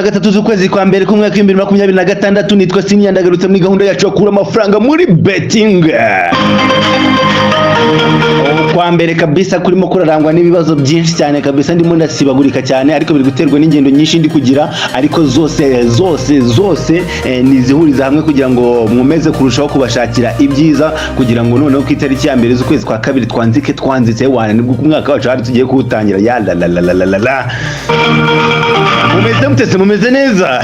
3 z'ukwezi kwa mbere k'umwaka w'2026. Nitwa Siniya, ndagarutse muri gahunda yacu yo kura amafaranga muri betting. Kwa mbere kabisa kurimo kurarangwa n'ibibazo byinshi cyane kabisa, ndimo ndasibagurika cyane, ariko biri guterwa n'ingendo nyinshi ndi kugira, ariko zose zose zose nizihuriza hamwe kugira ngo mwomeze kurushaho kubashakira ibyiza, kugira ngo noneho ku itariki ya 1 z'ukwezi kwa kabiri twanzike twanzitse wane, nibwo umwaka wacu hari tugiye kuwutangira. Ya la la la la la la la, mumeze mutese? Mumeze neza?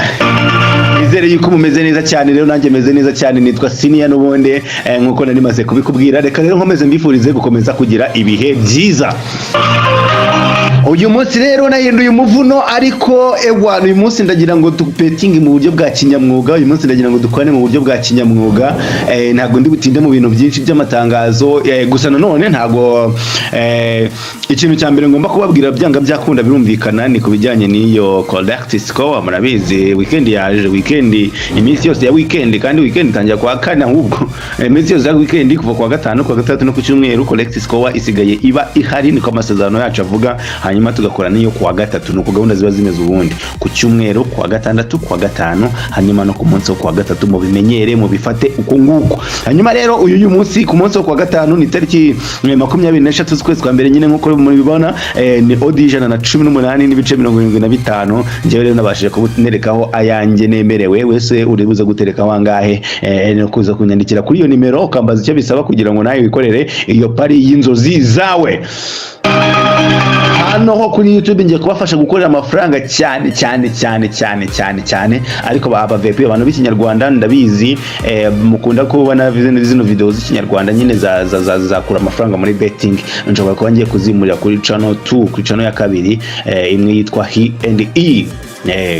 Nizere yuko mumeze neza cyane. Rero nanjye meze neza cyane, nitwa Siniya n'ubundi, nkuko nari maze kubikubwira. Reka rero nkomeze mbifurize gukomeza kugira ibihe byiza. Uyu munsi rero nahinduye umuvuno, ariko ewa, uyu munsi ndagira ngo dubetinge mu buryo bwa kinyamwuga. Uyu munsi ndagira ngo dukorane mu buryo bwa kinyamwuga. Ntabwo ndi butinde mu bintu byinshi by'amatangazo. Gusa nanone ntabwo ikintu cya mbere ngomba kubabwira byanga byakunda birumvikana ni ku bijyanye n'iyo correct score. Murabizi, weekend yaje, weekend, iminsi yose ya weekend, kandi weekend itangira kwa kane ahubwo. Iminsi yose ya weekend kuva kwa gatanu, kwa gatandatu no ku cyumweru, correct score isigaye iba ihari, niko amasezerano yacu avuga. Hanyuma tugakora n'iyo kuwa gatatu, nuko gahunda ziba zimeze ubundi: ku cyumweru, kuwa gatandatu, kuwa gatanu, hanyuma no ku munsi wo kuwa gatatu. Mubimenyere, mubifate uko nguko. Hanyuma rero uyu munsi, ku munsi wo kuwa gatanu, ni tariki 23 z'ukwezi kwa mbere nyine, nk'uko mubibona, ni odd 118.75. Njyewe rero nabashije kunerekaho ayanjye nemerewe. Wese uri buze guterekaho angahe? Ni kuza kunyandikira kuri iyo nimero, ukambaza icyo bisaba kugira ngo nawe wikorere iyo pari y'inzozi zawe. Hano ho kuri YouTube ngiye kubafasha gukorera amafaranga cyane cyane cyane cyane cyane cyane, ariko ba VIP, abantu b'ikinyarwanda, ndabizi, mukunda kubona zino video z'ikinyarwanda nyine za zakura amafaranga muri betting. Nshobora kuba ngiye kuzimurira kuri channel 2, kuri channel ya kabiri, imwe yitwa He and E.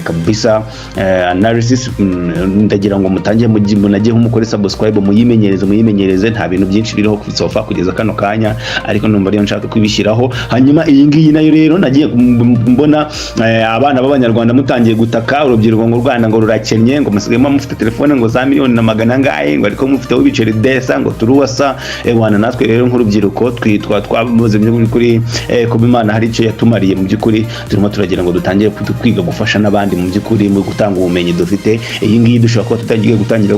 Kabisa, analysis, ndagira ngo mutangiye munajye mukore subscribe, muyimenyereze, muyimenyereze. Nta bintu byinshi biriho ku sofa kugeza kano kanya, ariko numva ariyo nshaka kubishyiraho. Hanyuma iyi ngiyi nayo rero nagiye mbona abana b'abanyarwanda mutangiye gutaka, urubyiruko, ngo u Rwanda ngo rurakennye, ngo musigaye muba mufite telefone ngo za miliyoni na magana angahe, ngo ariko mufiteho ibiceri desa, ngo turuwasa. Wana, natwe rero nk'urubyiruko twitwa twabuze by'ukuri, kuba Imana hari icyo yatumariye mu by'ukuri, turimo turagira ngo dutangire kwiga gufasha n'abandi mu by'ukuri mu gutanga ubumenyi dufite. Iyi ngiyi dushobora kuba tutagiye gutangira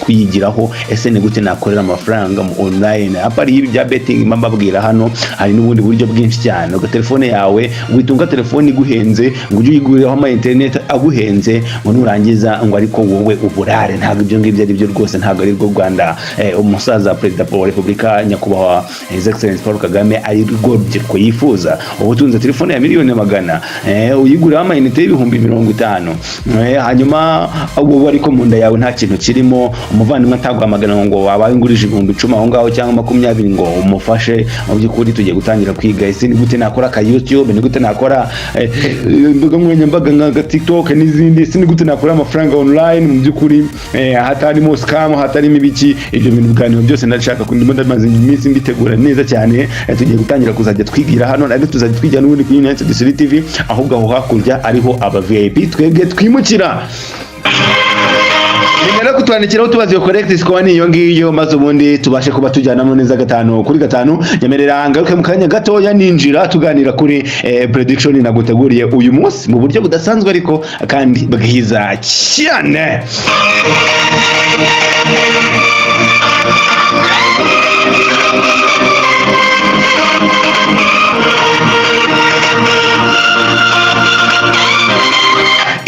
kuyigiraho: ese ni gute nakorera amafaranga mu online? Apart y'ibi bya betting mba mbabwira hano, hari n'ubundi buryo bwinshi cyane. Uga telefone yawe, witunga telefone iguhenze, ngo ujye uyiguriraho ama internet aguhenze, ngo nurangiza ngo ariko wowe uburare. Ntabwo ibyo ngibyo ari byo rwose, ntabwo ari rwo Rwanda umusaza Perezida wa Repubulika, Nyakubahwa His Excellency Paul Kagame, ari rwo rubyiruko yifuza. Uba utunze telefone ya miliyoni magana, uyiguriraho amayinite y'ibihumbi 50, hanyuma wowe ariko mu nda yawe nta kintu kirimo, umuvandimwe ataguhamagara ngo wabaye ungurije 10,000 aho ngaho cyangwa 20 ngo umufashe. Mu by'ukuri tugiye gutangira kwiga: ese ni gute nakora aka YouTube? Ni gute nakora imbuga nkoranyambaga nka TikTok n'izindi? Ese ni gute nakora amafaranga online mu by'ukuri, hatarimo scam, hatarimo ibiki? Ibyo bintu, biganiro byose ndashaka, ndimo ndamaze iminsi mbitegura neza cyane. Tugiye gutangira kuzajya twigira hano, ariko tuzajya twigira n'ubundi kuri United City TV, ahubwo aho hakurya ariho aba VIP twebwe twimukira. Nimero kutwandikiraho tubaza iyo correct score ni iyo ngiyo, maze ubundi tubashe kuba tujyanamo neza gatanu kuri gatanu. Nyemerera ngaruke mu kanya gatoya, ninjira tuganira kuri prediction naguteguriye uyu munsi mu buryo budasanzwe ariko kandi bwiza cyane.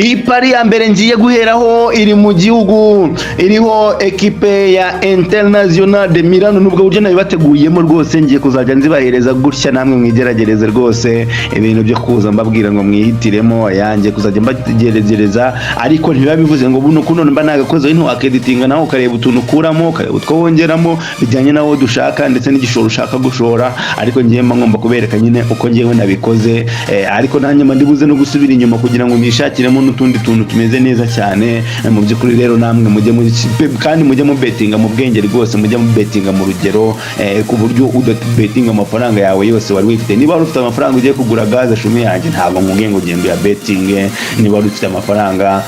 Ipari ya mbere ngiye guheraho iri mu gihugu iriho ekipe ya International de Milano. Nubwo buryo nabibateguyemo rwose, ngiye kuzajya nzibahereza gutya, namwe mwigeragereze rwose. Ibintu byo kuza mbabwira ngo mwihitiremo yanjye, kuzajya mbagerageza, ariko ntibiba bivuze ngo buno kuno mba nagakoze. Ntiwakeditinga nawe ukareba utuntu ukuramo, ukareba utwo wongeramo bijyanye nawo dushaka ndetse n'igishoro ushaka gushora, ariko ngiye mba ngomba kubereka nyine uko ngewe nabikoze, ariko nanjye mba ndibuze no gusubira inyuma kugira ngo nishakiremo n'utundi tuntu tumeze neza cyane. Mu by'ukuri rero namwe mujye muri kandi mujye mu betinga mu bwenge rwose, mujye mu betinga mu rugero, ku buryo udabetinga amafaranga yawe yose wari wifite. Niba wari ufite amafaranga ugiye kugura gaze, shumi yanjye, ntabwo nkubwiye ngo ugende uya betinge. Niba wari ufite amafaranga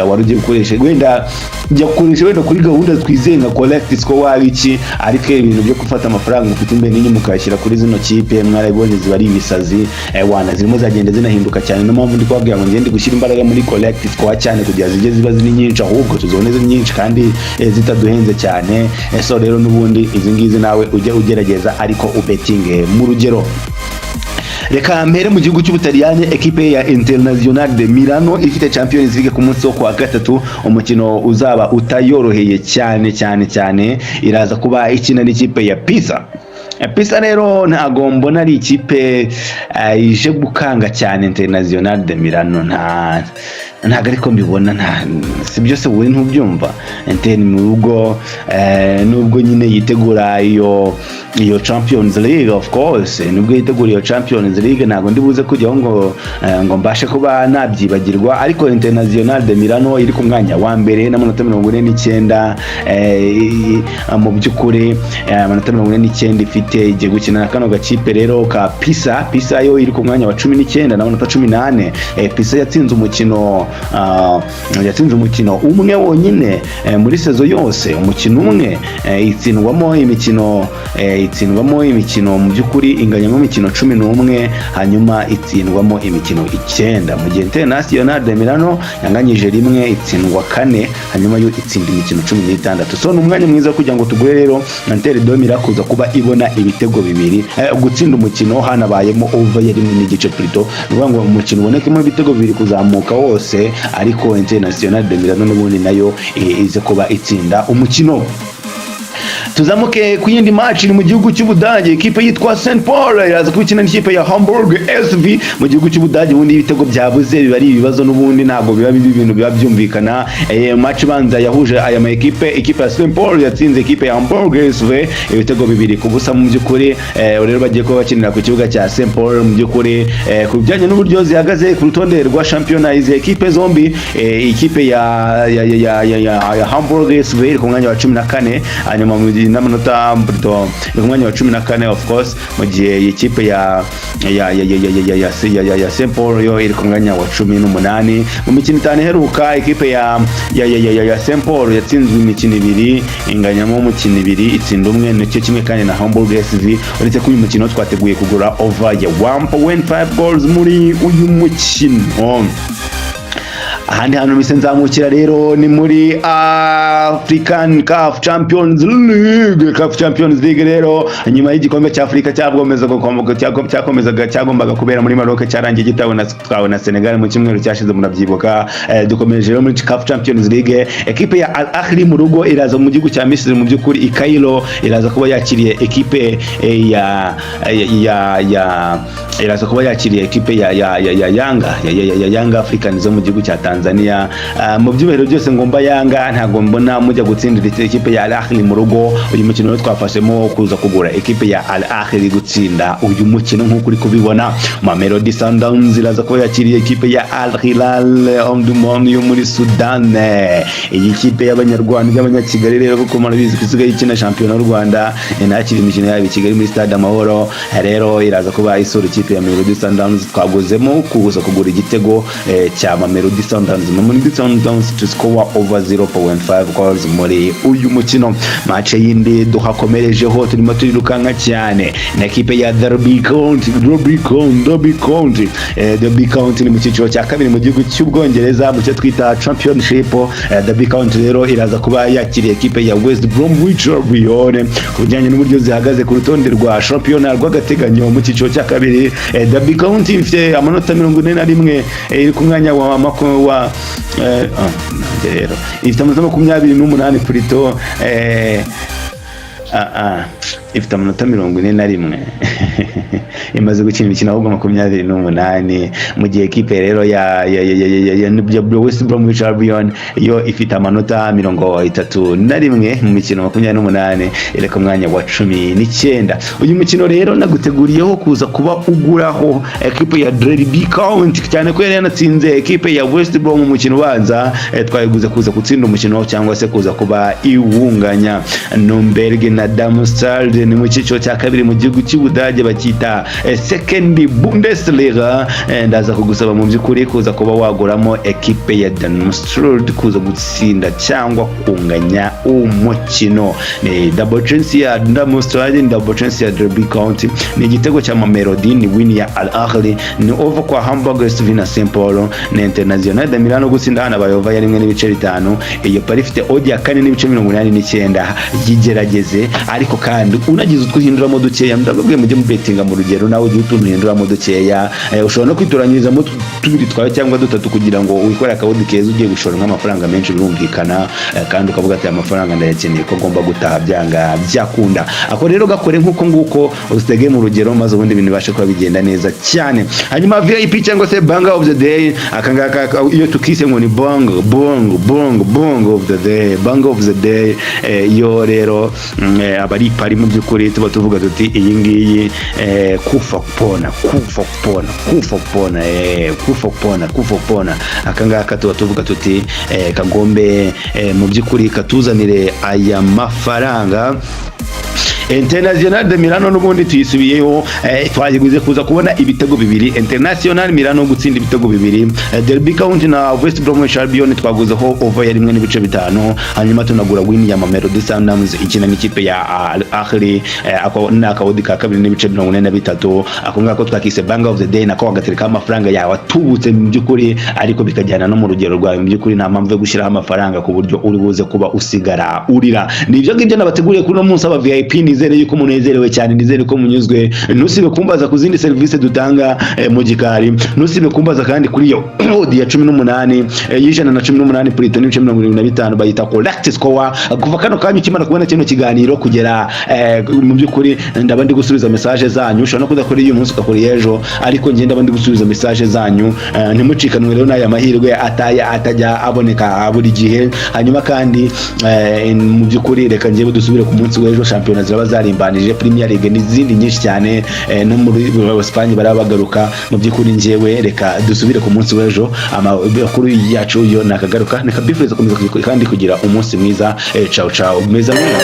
wari ugiye gukoresha, wenda jya gukoresha wenda kuri gahunda twizeye nka correct score waba iki, ariko ibintu byo gufata amafaranga ufite imbere n'inyuma ukayashyira kuri zino kipe, mwarabibonye, ziba ari ibisazi. Wana, zirimo zagenda zinahinduka cyane. Niyo mpamvu ndi kubabwira ngo ngende gushyira imbaraga muri correct score cyane kugira zijye ziba ziri nyinshi, ahubwo tuzibone ziri nyinshi kandi zitaduhenze cyane. So rero n'ubundi izi ngizi nawe ujye ugerageza, ariko ubetinge mu rugero. Reka mpere mu gihugu cy'Ubutaliyani. Ekipe ya Internazionale de Milano ifite Champions League ku munsi wo kuwa gatatu, umukino uzaba utayoroheye cyane cyane cyane. Iraza kuba ikina n'ikipe ya Pisa. Pisa rero ntago mbona ari ikipe ije gukanga cyane Internazionale de Milano, ntabwo ariko mbibona. Nta si byose, wowe ntubyumva. Inter mu rugo, nubwo nyine yitegura iyo Champions League, of course nubwo yitegura iyo Champions League, ntabwo ndi buze kujyaho ngo mbashe kuba nabyibagirwa. Ariko Internazionale de Milano iri ku mwanya wa mbere n'amanota 49. Mu by'ukuri amanota 49 ifite, igiye gukina na kano gakipe rero ka Pisa. Pisa yo iri ku mwanya wa 19 n'amanota 14. Pisa yatsinze umukino umwe wonyine muri saison yose, umukino umwe, itsindwamo imikino, mu by'ukuri inganyamo imikino 11, hanyuma itsindwamo imikino icyenda, mu gihe Internazionale de Milano yanganyije rimwe, itsindwa kane, hanyuma yo itsinda imikino 16. So ni umwanya mwiza wo kugira ngo tugure rero Inter de Milan kuza kuba ibona ibitego bibiri, gutsinda umukino hanabayemo over ya 1.5 plutôt. Ni ukuvuga ngo umukino ubonekemo ibitego bibiri kuzamuka wose, ariko Internazionale de Milano n'ubundi nayo ize kuba itsinda umukino. Tuzamuke ku yindi match iri mu gihugu cy'Ubudage. Ikipe yitwa St Paul iraza kubikina n'ikipe ya Hamburg SV mu gihugu cy'Ubudage. Ubundi ibitego byabuze biba ari ibibazo, n'ubundi ntabwo biba bibi, ibintu biba byumvikana. Match ibanza yahuje aya ma ekipe, ikipe ya St Paul yatsinze ikipe ya Hamburg SV ibitego 2-0. Mu by'ukuri rero bagiye kuba bakinira ku kibuga cya St Paul. Mu by'ukuri ku bijyanye n'uburyo zihagaze ku rutonde rwa shampiyona izi ekipe zombi, ikipe ya Hamburg SV iri ku mwanya wa 14, hanyuma mu gihe n'amanota plutôt iri ku mwanya wa 14, of course, mu gihe ikipe ya St Paul yo iri ku mwanya wa 18. Mu mikino itanu iheruka, ikipe ya St Paul yatsinzwe imikino ibiri, inganyamo umukino ibiri, itsinda umwe, nicyo kimwe kandi na Hamburg SV, uretse ko uyu mukino twateguye kugura over ya 1.5 goals muri uyu mukino. Ahandi hantu mise nzamukira rero ni muri African CAF Champions League. CAF Champions League rero, nyuma y'igikombe cya Afurika cyakomezaga cyagombaga kubera muri Maroc, cyarangiye gitawe na twawe na Senegal mu cyumweru cyashize, murabyibuka. Dukomeje rero muri CAF Champions League. Ekipe ya Al Ahly mu rugo iraza mu gihugu cya Misiri, mu by'ukuri i Cairo, iraza kuba yakiriye ekipe eh, ya ya ya iraza kuba yakiriye ekipe ya Yanga ya Yanga Africans zo mu gihugu cya Tanzania. Mu byubahiro byose ngomba Yanga, ntabwo mbona mujya gutsindira ekipe ya Al Ahly mu rugo. Uyu mukino rero twafashemo kuza kugura ekipe ya Al Ahly gutsinda uyu mukino nk'uko uri kubibona. Mamelodi Sundowns iraza kuba yakiriye ekipe ya Al Hilal Omdurman yo muri Sudan. Iyi kipe y'Abanyarwanda, y'Abanyakigali rero, kuko murabizi ko isigaye ikina shampiyona y'u Rwanda, inakira imikino yayo i Kigali muri Stade Amahoro. Rero iraza kuba isura ikipe ya Mamelodi Sundowns. Twaguzemo kuza kugura igitego cya Mamelodi Sundowns, Mamelodi Sundowns to score over 0.5 goals muri uyu mukino. Match yindi duhakomerejeho, turimo turirukanka cyane, na ekipe ya Derby County. Derby County, Derby County, Derby County ni mu cyiciro cya kabiri mu gihugu cy'Ubwongereza, mu cyo twita Championship. Derby County rero iraza kuba yakiriye ekipe ya West Bromwich Albion. Ku bijyanye n'uburyo zihagaze ku rutonde rwa shampiyona rw'agateganyo mu cyiciro cya kabiri, Derby County ifite amanota 41, iri ku mwanya wa mako wa ah, nanjye rero ifite amanota 28 plutôt, ifite amanota 41, imaze gukina imikino ahubwo 28, mu gihe ekipe rero ya West Bromwich Albion yo ifite amanota 31 mu mikino 28, iri ku mwanya wa 19. Uyu mukino rero naguteguriyeho kuza kuba uguraho ekipe ya Derby County, cyane ko yari yanatsinze ekipe ya West Brom mu mukino ubanza. Twayiguze kuza gutsinda umukino cyangwa se kuza kuba iwunganya. Nuremberg na Darmstadt. Darmstadt, ni mu cyiciro cya kabiri mu gihugu cy'Ubudage, bakita Second Bundesliga. Ndaza kugusaba mu by'ukuri kuza kuba waguramo ekipe ya Darmstadt kuza gutsinda cyangwa kunganya umukino. Ni double chance ya Darmstadt, ni double chance ya Derby County, ni igitego cya Mamelodi, ni win ya Al Ahly, ni over kwa Hamburg SV na St Paul, ni Internazionale de Milano gutsinda hano abaye over ya 1.5. Iyo pari ifite odd ya 4.89. Yigerageze, ariko kandi unagize utwo uhinduramo dukeya. Ndababwiye mujye mubetinga mu rugero, nawe ugire utuntu uhinduramo dukeya. Ushobora no kwitoranyirizamo tubiri twawe cyangwa dutatu kugira ngo wikore aka odd keza. Ugiye gushora nk'amafaranga menshi, birumvikana, kandi ukavuga ati: "Amafaranga ndayakeneye ko ngomba gutaha byanga byakunda." Ako rero gakore nk'uko nguko, usitege mu rugero, maze ubundi ibintu bibashe kuba bigenda neza cyane. Hanyuma VIP cyangwa se banger of the day, aka ngaka iyo tukise ngo ni bang bang bang bang of the day, bang of the day. Iyo rero aba ari pari mu by'ukuri tuba tuvuga tuti iyi ngiyi kufa kupona, kufa kupona, kufa kupona, kufa kupona, kufa kupona. Aka ngaka tuba tuvuga tuti kagombe mu by'ukuri katuzanire aya mafaranga. Internazionale de Milano n'ubundi tuyisubiyeho, twayiguze kuza kubona ibitego bibiri, Internazionale Milano gutsinda ibitego bibiri. Derby County na West Bromwich Albion twaguzeho over ya 1.5, hanyuma tunagura win ya Mamelodi Sundowns ikina n'ikipe ya Al Ahly. Ako ni aka odd ka 2.43. Ako ngako twakise banger of the day, nako wagaterekaho amafaranga yawe atubutse mu by'ukuri, ariko bikajyana no mu rugero rwawe. Mu by'ukuri nta mpamvu yo gushyiraho amafaranga ku buryo uri buze kuba usigara urira. Ni ibyo ngibyo nabateguriye kuri uno munsi, aba VIP. Nizere yuko munezerewe cyane, nizere ko munyuzwe. Ntusibe kumbaza ku zindi serivisi dutanga mu gikari. Ntusibe kumbaza kandi kuri iyo odd ya 18, y'118 plutôt n'ibice 75, bayita correct score. Kuva kano kanya ukimara kubona kino kiganiro kugera mu by'ukuri ndaba ndi gusubiza message zanyu. Ushobora no kudakora uyu munsi, ugakora ejo, ariko njye ndaba ndi gusubiza message zanyu. Ntimucikanwe rero n'aya mahirwe ataya atajya aboneka buri gihe. Hanyuma kandi mu by'ukuri reka njyewe dusubire ku munsi w'ejo. Shampiyona ziraba zarimbanije, Premier League n'izindi nyinshi cyane, no muri Espagne baraba bagaruka. Mu by'ukuri njyewe reka dusubire ku munsi w'ejo, amakuru yacu yo nakagaruka. Reka mbifuriza gukomeza kandi kugira umunsi mwiza. Ciao ciao, meza mwiza.